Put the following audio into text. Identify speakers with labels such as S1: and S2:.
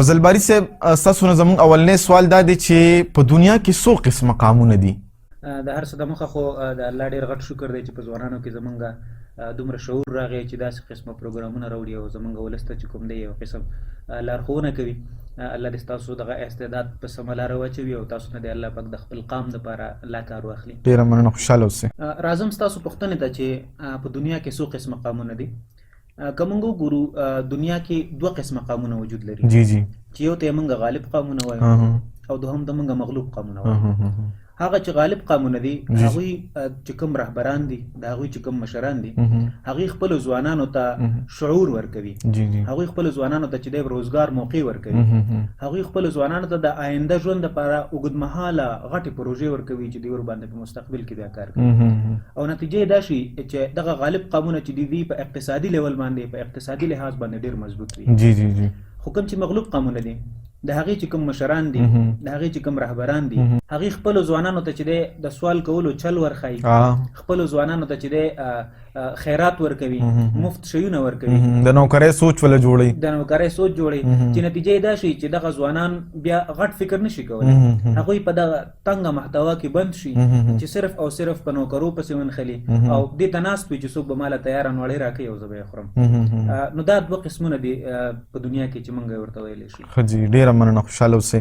S1: فضل باری صاحب، ستاسو نه زموږ اولنی سوال دا دی چې په دنیا کې څو قسمه قامونه دي؟
S2: د هر څه د مخه خو د الله ډیر غټ شکر دی چې په ځوانانو کې زمونږ دومره شعور راغی چې داسې قسمه پروګرامونه راوړي او زمونږ ولس ته چې کوم دی یو قسم لارښوونه کوي. الله دې ستاسو دغه استعداد په سمه لاره واچوي او تاسو نه دې الله پاک د خپل قام دپاره لا کار واخلي.
S1: ډیره مننه، خوشحاله اوسئ.
S2: راځم ستاسو پوښتنې ته چې په دنیا کې څو قسمه قامونه دي. که موږ وګورو، دنیا کې دوه قسمه قامونه وجود لري.
S1: جی جی
S2: چې یو ته موږ غالب قامونه وایو او دوهم ته موږ مغلوب قامونه وایو. هغه چې غالب قامونه دي، هغوی چې کوم رهبران دي، د هغوی چې کوم مشران دي، هغوی خپلو ځوانانو ته شعور ورکوي، هغوی خپلو ځوانانو ته چې دی روزګار موقع ورکوي، هغوی خپلو ځوانانو ته د آینده ژوند لپاره اوږدمهاله غټې پروژې ورکوي چې دوی ورباندې په مستقبل کې بیا کار کوي. او نتیجه یې دا شي چې دغه غالب قامونه چې دي، په اقتصادي لیول باندې، په اقتصادي لحاظ باندې ډیر مضبوط وي.
S1: جی جی جی
S2: خو کوم چې مغلوب قامونه دي، د هغې چې کوم مشران دي، د هغې چې کوم رهبران دي، هغې خپلو ځوانانو ته چې دی د سوال کولو چل ورښایي، خپلو ځوانانو ته چې دی خیرات ورکوي، مفت شیونه ورکوي،
S1: د نوکرۍ سوچ ولا جوړي،
S2: د نوکرۍ سوچ جوړي، چې نتیجه یې دا شي چې دغه ځوانان بیا غټ فکر نشي کولی. هغوی په دغه تنګه محتوا کې بند شي چې صرف او صرف په نوکرو پسې ونښلي او دې ته ناست وي چې څوک به ماله تیاره نوړۍ راکوي او زه به یې خورم. نو دا دوه قسمونه دي په دنیا کې چې موږ ورته ویلی شو.
S1: ښه جي، ډېره مننه، خوشحاله اوسئ.